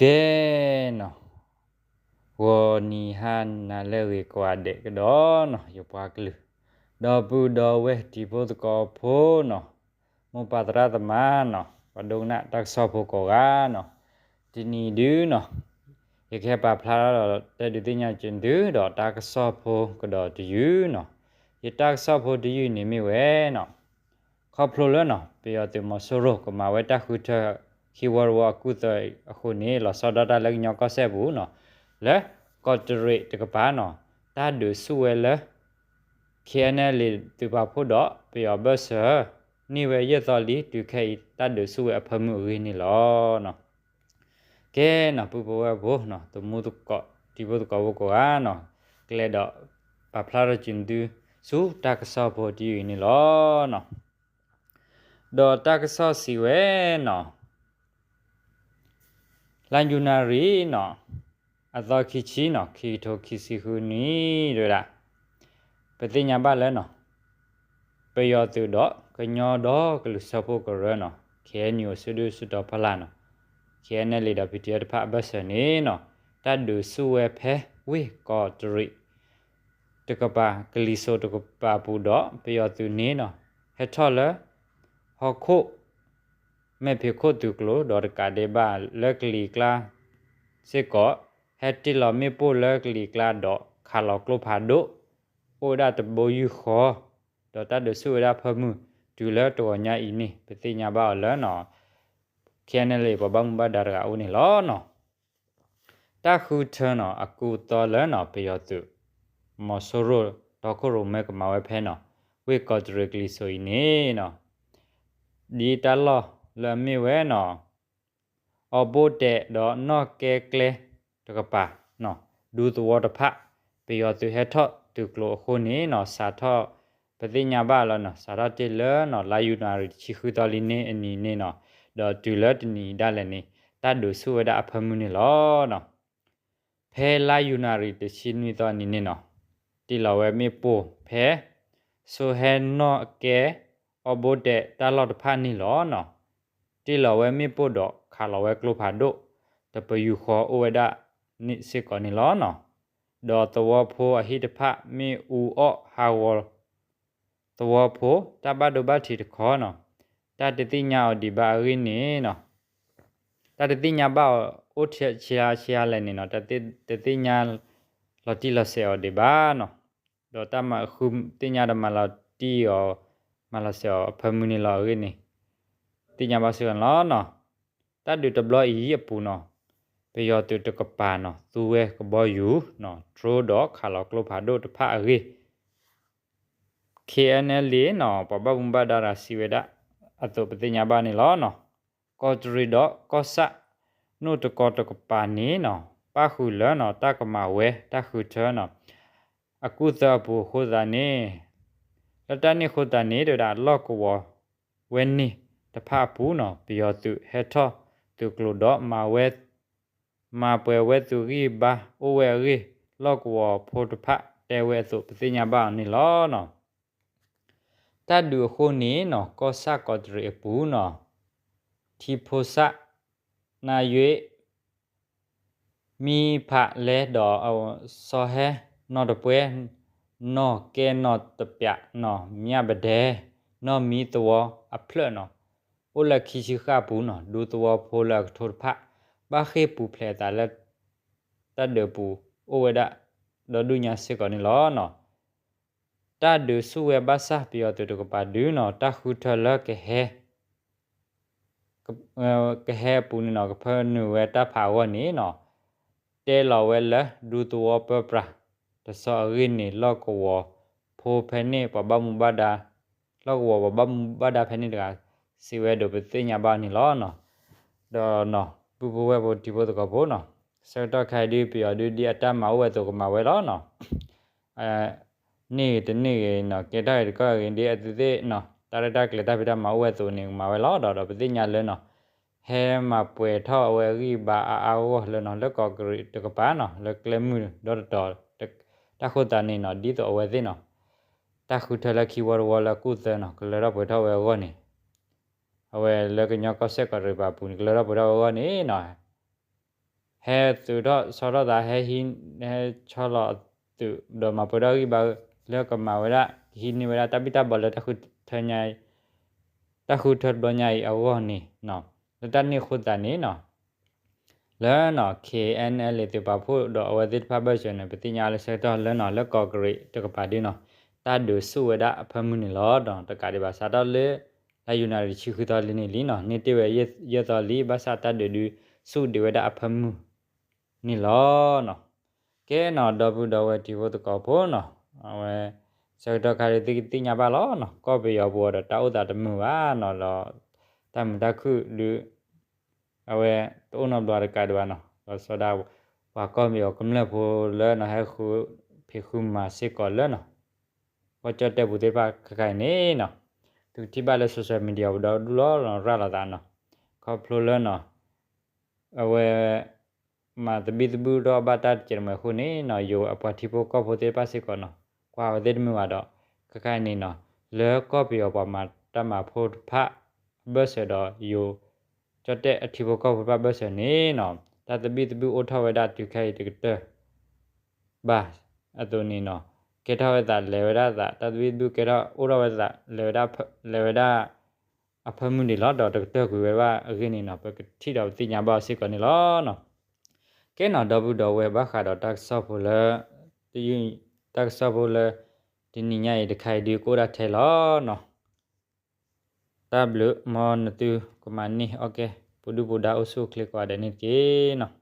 ကဲနီၤ, ဂီၤနံၤဟါနၤလၢအဂ့ၤကိးဂၤဒဲးကဒီးနီၤ ယပှၤကလုာ်, ဒီပုၢ်ဒီဝဲၢ်တံၤဖိသကိးဖိနီၤ, မိၢ်ပၢ်သရၣ်သမါနီၤ, ပှၤဒိကနၣ်တၢ်ကစီၣ်ဖိကိးဂၤနီၤ, တနံၤဒုနီၤ, ယကဟဲပာ်ဖျါထီၣ်ဒီးတဲဒုးသ့ၣ်ညါက့ၤသု ဒီးတၢ်ကစီၣ်ဖိကဒီးတယုၢ်နီၤ, ယတၢ်ကစီၣ်ဖိတယုၢ်န့ၣ်မ့ၢ်ဝဲနီၤ ခီဖျိလၢနီၤ ပယီၤသုးမီၤစိရိၤ ကမၤဝဲတၢ်ဃုထၢခံဝီတဝီအကူၣ်သၢအဃိန့ၣ် လီၤဆီဒၣ်တၢ်လၢကညီကီၢ်စဲၣ်ပူၤနီၤ, လၢကီးတရံးတကပၤနီၤ, တၢ်ဒုးဆူၣ်ဝဲလၢ ခ့ၣ်အဲၣ်အဲၣ်လ့ၣ်သုးပာ်ဖှိၣ်ဒီးပယီၤဘၢၣ်စၢၤ န့ၢ်ဝဲယဲၢ်သီလံ တုၤခဲအံၤတၢ်ဒုးဆူၣ်ဝဲအဖၢမုၢ်အဂ့ၢ်န့ၣ်လီၤ. ကဲနီၤ ပုၢ်ဖိဝဲၢ်ဖိနီၤ သမူသကိး တံၤဖိသကိးဖိကိးဂၤနီၤ, ကလဲၤဒီးပာ်ဖျါထီၣ်က့ၤသု ဆူတၢ်ကစီၣ်ဖိတယုၢ်အံၤန့ၣ်လီၤ. ဒီးတၢ်ကစီၣ်စံးဝဲနီၤ, လါယနူၤအါရံၤနီၤ, အသီခံဆံနီၤ ခံကထိခံဆံဃုနံၣ်ဒဲဒၣ်, ပသ့ၣ်ညါဘၣ်လၢနီၤ ပယီၤသုးဒီးကညီဒီကလုာ်စၢဖှိၣ်ကရၢနီၤ, ခ့ၣ်အဲၣ်ယူၣ်အိၣ် စုဒုၣ်စုတီၤဖီလာ်နီၤ, ခ့ၣ်အဲၣ်အဲၣ်လ့ၣ်ဒီး ပံၣ်ထံၣ်အၣ်တဖၣ်အဘၢၣ်စၢၤန့ၣ်နီၤ, တၢ်ဒုးဆူၣ်ဝဲဖဲဝ့ၢ်ကီးတရံး တကပၤ ကလံၤစိးတကပၤအပူၤဒီး ပယီၤသုးန့ၣ်နီၤ, ဟဲထီၣ်လၢ ဟီၣ်ခိၣ် မဲာ်ဖံးခိၣ်သုးကျိၤ ဒီးတကးဒံးဘၣ်လၢကလံၤကျါစ့ၢ်ကီး, ဟဲတ့ၢ်လီၤမ့ၣ်ပိၢ်လၢကလံၤကျါဒီးခးလီၤကျိဖးဒိၣ် အိၣ်ဝဲဒၣ်တဘိယူၢ်ဃီ, ဒီးတၢ်ဒုးဆူၣ်ဝဲဒၣ်ဖၢမုၢ် တုၤလၢတဂီၤညါအံၤန့ၣ် ပသ့ၣ်ညါဘၣ်အီၤလၢနီၤ ခ့ၣ်အဲၣ်အဲၣ်လ့ၣ် ပှၤဘၣ်မူဘၣ်ဒါတဂၤအိၣ်န့ၣ်လီၤနီၤ. တၢ်ဃုထၢနီၤ အကူအသီလၢနီၤ ပယီၤသုး မီၤစိရိၤ တီခိၣ်ရိၣ်မဲကမၤဝဲဖဲနီၤ ဝ့ၢ်ကီးတရံးကလံၤစိးအံၤန့ၣ်နီၤ, ဒ်တၢ်လီၢ်လၢအမ့ၢ်ဝဲနီၤ အီဘိတဲးဒီးနီၣ်ကဲကျဲတကပၤနီၤ, ဒူသဝီတဖၣ် ပယီၤသုးဟဲထီၣ်သုးကျိၤအဃိန့ၣ်နီၤ စးထီၣ် ပသ့ၣ်ညါဘၣ်လၢနီၤ စးထီၣ်တ့ၢ်လၢနီၤ လါယနူၤအါရံၤတဆံဃုသီလံန့ၣ်အနံၤန့ၣ်နီၤ, ဒီးတုၤလၢတနံၤဒၣ်လဲာ်န့ၣ် တၢ်ဒုးဆူၣ်ဝဲဒၣ်အဖၢမုၢ်န့ၣ်လီၤနီၤ. ဖဲလါယနူၤအါရံၤတဆံနွံသီအနံၤန့ၣ်နီၤ, တ့ၢ်လီၤဝဲမ့ၣ်ပိၢ်ဖဲ စိဟဲနီၣ်ကဲ အီဘိတဲးတၢ်လီၢ်တဖၣ်န့ၣ်လီၤနီၤ. တ့ၢ်လီၤဝဲမ့ၣ်ပိၢ်ဒီးခးလီၤဝဲကျိဖးဒိၣ် တပယူာ်ဃီအိၣ်ဝဲဒၣ်န့ၣ်စ့ၢ်ကီးန့ၣ်လီၤနီၤ. ဒီးသဝီဖိအဟံၣ်တဖၣ်မ့ၣ်အူအီၣ်ဟးဂီၤ သဝီဖိ တၢ်ဘၣ်ဒိဘၣ်ထံးတခီနီၤ, တၢ်တသ့ၣ်ညါအီၤဒံးဘၣ်အဂ့ၢ်န့ၣ်နီၤ, တၢ်တသ့ၣ်ညါဘၣ်အီၤအိၣ်ဆံးဆံးလဲၣ်န့ၣ်နီၤ, တၢ်တသ့ၣ်ညါလီၤတံၢ်လီၤဆဲးအီၤဒံးဘၣ်နီၤ, ဒီးတၢ်မၤဃုသ့ၣ်ညါဒီးမၤလီၤတံၢ်အီၤ မၤလီၤဆဲးအီၤအဖၢမုၢ်န့ၣ်လီၤအဂ့ၢ်န့ၣ် သ့ၣ်ညါဘၣ်စ့ၢ်ကီးန့ၣ်လီၤနီၤ. တၢ်ဒုးတဘျီအံၤအပူၤနီၤ, ပယီၤသုးတကပၤနီၤ သူဝဲကဘီယူၤနီၤ drone ဒီးခးလီၤကျိဖးဒိၣ်တဖၣ်အဂ့ၢ် ခ့ၣ်အဲၣ်အဲၣ်လ့ၣ်နီၤ ပှၤဘၣ်မူဘၣ်ဒါတဂၤစံးဝဲဒၣ်အသိး ပသ့ၣ်ညါဘၣ်န့ၣ်လီၤနီၤ. ကီးတရံးဒီးကီၢ်ဆၣ် နိၣ်တကီတကပၤန့ၣ်နီၤ ပၣ်ဃုာ်လၢနီၤ တၢ်ကမၤဝဲတၢ်ဃုထၢနီၤ အကူၣ်သၢအပူၤအဃိသတးန့ၣ်, လၢတၢ်န့ၣ်အဃိသတးန့ၣ် တဲဝဲဒၣ်လီၢ်ကဝီၤဝဲန့ၣ်တဖၣ်အပူၤနီၤ ပယီၤသုးဟဲထီၣ်သုးကျိၤဒီးမၤဝဲ မၤပှဲၤဝဲသုးဂံၢ်ဘါအိၣ်ဝဲအဂ့ၢ် လီၢ်ကဝီၤဖိတဖၣ်တဲဝဲအသိး ပသ့ၣ်ညါဘၣ်အီၤန့ၣ်လီၤနီၤ. တၢ်ဒုးအဃိန့ၣ်နီၤ ကီၢ်ဆၣ်ကီးတရံးအပူၤနီၤ ထံဖိစၣ် နၢ်ယွ့ၣ် မံဖးလဲဒီး စီၤဟဲ နီၢ်တပှဲ နီၢ်ကဲနီၢ်တပျးနီၤ မၠၣ်ပဒဲ နီၢ်မံသဝီအဖျၢၣ်နီၤ အိၣ်လၢခံဆံဃၣ်ပူၤနီၤ ဒူသဝီဖိလၢအကထိတဖၣ် ဘၣ်ဃ့ၢ်ပူၤဖျဲးအသးလၢ တၢ်ဒုးပူၤအိၣ်ဝဲဒၣ်ဒီဒူၣ်ညါစ့ၢ်ကီးန့ၣ်လီၤနီၤ. တၢ်ဒုးဆူၣ်ဝဲဘၣ်ဆၣ် ပယီၤသုးတကပၤဒုနီၤ တၢ်ဃုထၢလၢကဟဲ ကဟဲအပူၤန့ၣ်နီၤ ကဖၢနုာ်ဝဲတၢ်ဖးအဂီၢ်န့ၣ်နီၤ တဲလီၤဝဲလၢ ဒူသဝီပၢပြး တဆီအဂ့ၢ်န့ၣ် လီၢ်ကဝီၤဖိဖဲန့ၣ် ပှၤဘၣ်မူဘၣ်ဒါ လီၢ်ကဝီၤပှၤဘၣ်မူဘၣ်ဒါဖဲန့ၣ်တဂၤ စံးဝဲဒီးပသ့ၣ်ညါဘၣ်န့ၣ်လီၤနီၤ. ဒီးနီၤ ပုၢ်ဖိဝဲၢ်ဖိတံၤဖိသကိးဖိနီၤ ဆၢကတီၢ်ခဲအံၤဒု ပယီၤဒု ဒ်အတၢ်မၤအိၣ်ဝဲအသိးကမၤဝဲလီၤနီၤ န့ၢ်ဂ့ၤတန့ၢ်ဂ့ၤနီၤ ကဲထီၣ်ဂ့ၤတကီၢ်ဂ့ၤဒ်အသုသ့ၣ်နီၤ တၢ်ရဲၣ်တၢ်ကျဲၤတၢ်ဖံးတၢ်မၤအိၣ်ဝဲအသိးန့ၣ် ကမၤဝဲလီၤဒီး ဒီးပသ့ၣ်ညါလၢနီၤ ဟဲမၤပှဲၤထီၣ်အဝဲအဂံၢ်ဘါအါအါဂီၢ်ဂီၢ်လၢနီၤ လၢကီးကရံးတကပၤနီၤ လၢကျဲမုၢ်ဒီတတီၤ တၢ်ဃိသးန့ၣ်နီၤ ဒ်သိးအဝဲသ့ၣ်နီၤ တၢ်ဃုထၢလၢခံဝီတဝီလၢအကူၣ်သၢနီၤ ကလၢထီၣ်ပှဲၤထီၣ်ဝဲအဂီၢ်န့ၣ် အဝဲလၢကညီကီၢ်စဲၣ်ကီးတရံးပၤပူၤန့ၣ် ကလၢထီၣ်ပှဲၤထီၣ်ဝဲအဂီၢ်န့ၣ်နီၤ ဟဲသုးထီၣ်ဆီထီၣ်သး ဟဲဟံး ဟဲဆီလီၤအသုး ဒီးမၤပှဲၤထီၣ်ဂံၢ်ဘါလၢကမၤဝဲဒၣ် ကဟံးန့ၢ်ဝဲဒၣ်တၢ်ဘံၣ်တၢ်ဘၢလၢတၢ်ဃုထၢညါအံၤ တၢ်ဃုထၢတဘျီညါအံၤအဂီၢ်န့ၣ် လၢတၢ်န့ၣ်အဃိသတးန့ၣ်နီၤ လၢနီၤ KNLA သုးပာ်ဖှိၣ်ဒီးအဝဲသ့ၣ်တဖၣ်ဘၢၣ်စၢၤန့ၣ် ပသ့ၣ်ညါလၢဆၢကတီၢ်လၢနီၤ လၢကီၢ်ကရ့ၣ်တကပၤဒုနီၤ တၢ်ဒုးဆူၣ်ဝဲဒၣ်အဖၢမုၢ်န့ၣ်လီၤ. ဒီးတကးဒံးဘၣ် စးထီၣ်လၢ လါယနူၤအါရံၤတဆံဃုသီလံန့ၣ်လံနီၤ န့ၢ်တ့ၢ်ဝဲယဲၢ်သီလံ ဘၣ်ဆၣ်တၢ်ဒုးဒုးဆူၣ်ဒံးဝဲဒၣ်အဖၢမုၢ်န့ၣ်လီၤနီၤ. ကဲနီၤ ဒီပုၢ်ဒီဝဲၢ်တံၤဖိသကိးဖိနီၤ အဝဲ ဆၢကတီၢ်ခါဒုးသုကသ့ၣ်ညါဘၣ်လီၤနီၤ ကီၢ်ပယီၤပူၤဒီးတၢ်အိၣ်သးတမုာ်ဘၣ်နီၤ ဒီး တၢ်မုာ်တၢ်ခုၣ်ဒုး အဝဲတအိၣ်နီတဘျီတကးဒံးဘၣ်နီၤ လီၤဆီဒၣ် ပှၤကီၢ်ပယီၤကမျၢၢ်ဖိလၢနီၤ ဟဲဃုဖံးဃုမၤစ့ၢ်ကီးလၢနီၤ ကီၢ်ကၠီၣ်တဲၣ်ပူၤသ့ၣ်တဖၣ်ခဲခါအံၤန့ၣ်နီၤ သုကထံၣ်ဘၣ်လၢ social media ပူၤဒီဒူၣ်လီၤ ရၤလီၤသးနီၤ ခီဖျိလၢနီၤ အဝဲ မၤသဘံၣ်သဘုၣ်ထီၣ်ဘၣ်တၢ်တစဲးတမှဲၤအဃိန့ၣ်နီၤ ယိၤအပှၤထံဖိကီၢ်ဖိသ့ၣ်တဖၣ်စ့ၢ်ကီးနီၤ ကွၢ်အဝဲသ့ၣ်တမုာ်ဘၣ်ဒီး ခဲခါအံၤန့ၣ်နီၤ လၢကီၢ်ပယီၤပှၤမၤတၢ်မၤဖိတဖၣ်အဘၢၣ်စၢၤဒီး ယိၤကၠီၣ်တဲၣ်အထံဖိကီၢ်ဖိတဖၣ်ဘၢၣ်စၢၤန့ၣ်နီၤ တၢ်သဘံၣ်သဘုၣ်အိၣ်ထီၣ်ဝဲဒၣ်တုၤခဲအံၤတကတၢၢ် ဘၣ်အသိးန့ၣ်နီၤ ကဲထီၣ်ဝဲသးလဲၤဝဲဒၣ်သး တၢ်သဘံၣ်သဘုၣ်ကဲထီၣ်အိၣ်ထီၣ်ဝဲသး လဲၤဝဲဒၣ် လဲၤဝဲဒၣ် အဖၢမုၢ်ဒံးလီၤ ဒီးတကတၢၢ်ကွံာ်ဝဲဘၣ်အဂ့ၢ်န့ၣ်နီၤ ပကထံၣ်ဒီးပသ့ၣ်ညါဘၣ်အီၤစ့ၢ်ကီးန့ၣ်လီၤနီၤ. ကဲနီၤ ဒီပုၢ်ဒီဝဲၢ် ဘၣ်ဃးဒီးတၢ်ကစီၣ်ဖိလၢ တၢ်ကစီၣ်ဖိလၢ တနံၤညါအံၤတခါအံၤဒုးကအိၣ်ဒၣ်ထဲလီၤနီၤ. တၢ်ဘျုး မ်နသုကမၤန့ၢ်အီၣ်ကဲ ပူၤဒုၣ်ပူၤဒါအိၣ်ဆူၣ်အိၣ်ချ့ကိးဂၤဒဲးန့ၣ်တက့ၢ်နီၤ.